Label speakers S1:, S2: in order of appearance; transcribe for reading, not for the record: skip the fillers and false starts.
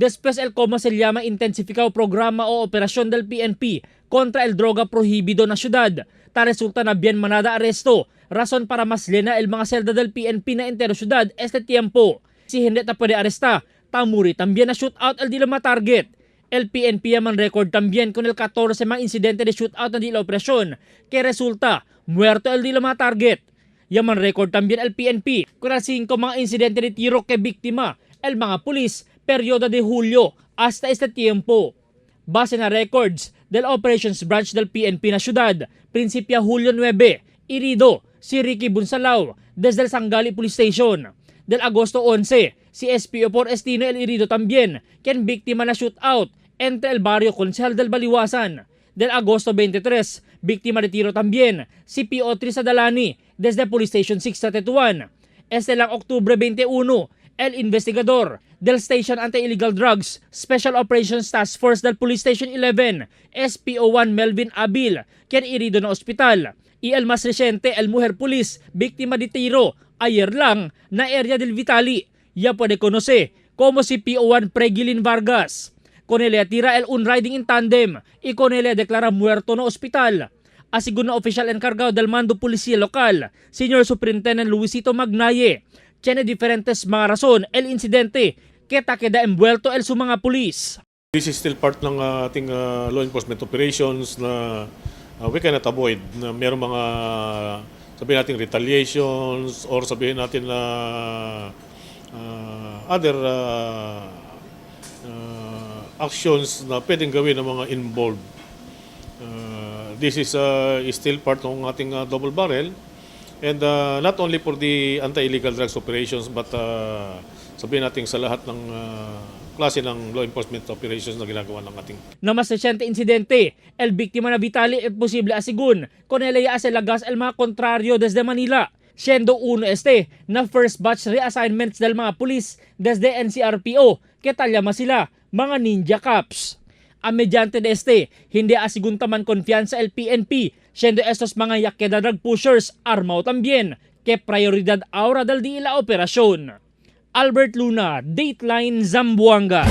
S1: Después el cómo se llama intensificado programa o operación del PNP contra el droga prohibido na syudad. Ta resulta na bien manada aresto, razón para mas llena el mga celda del PNP na entero syudad este tiempo. Si hindi ta pwede aresta, tamuri también na shootout el di la target. El PNP man record también con el 14 mga insidente de shootout na di la operasyon, que resulta muerto el di la target. Yaman record también el PNP con el 5 mga insidente de tiro que biktima el mga pulis periodo de Julio hasta este tiempo. Base na records del Operations Branch del PNP na syudad, prinsipya Julio 9, irido si Ricky Bunsalao desde el Sangali Police Station. Del Agosto 11, si SPO4 Estino el herido también, quien víctima na shootout entre el barrio Consejal del Baliwasan. Del Agosto 23, víctima de tiro también, si PO3 Sadalani desde Police Station 6 sa Tetuan. Este lang Oktubre 21, el investigador del Station Anti-Illegal Drugs Special Operations Task Force del Police Station 11, SPO1 Melvin Abil, quien herido na ospital. Y el más reciente, el mujer police, víctima de tiro, ayer lang, na area del Vitali. Ya puede conocer como si PO1 Pregilin Vargas. Con él tira el un riding in tandem y con él declara muerto na ospital. Asigun na opisyal encargado del mando policía local, Senior Superintendent Luisito Magnaye. Tiene diferentes mga rason el insidente que ta queda envuelto el su mga pulis.
S2: This is still part ng ating law enforcement operations na we cannot avoid na merong mga sabihin natin retaliations or sabihin natin na other actions na pwedeng gawin ng mga involved. This is still part ng ating double barrel and not only for the anti-illegal drugs operations but sabihin natin sa lahat ng klase ng law enforcement operations na ginagawa ng ating
S1: Na mas resiente insidente, el biktima na Vitali e posible asigun con el hace lagas el mga contrario desde Manila. Siendo uno este na first batch reassignments del mga pulis desde NCRPO que talyama sila mga ninja cops. A mediante de este, hindi asigun taman confianza el PNP, siendo estos mga yakeda drug pushers armado también, que prioridad ahora del di la operasyon. Albert Luna, Dateline Zamboanga.